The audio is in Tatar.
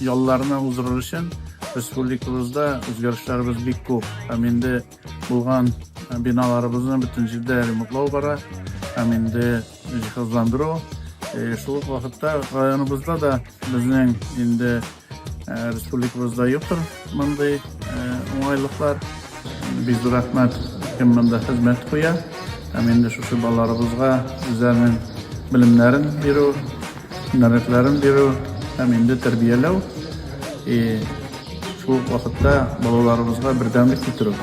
ялларны уздырыр өчен республикабызда үзгәрешләребез бик күп. Һәм инде булган биналарыбызны бөтен җирдә ремонтлау бара һәм инде җиһазландыру. Шул ук вакытта районыбызда да безнең инде республикабызда юктыр мондый уңайлыклар. Бик зур рәхмәт, кем монда хезмәт куя. Һәм инде шушы балаларыбызга үзләренең белемнәрен бирү, һөнәрләрен бирү һәм инде тәрбияләү. И шул ук вакытта балаларыбызга бердәмлек китерү.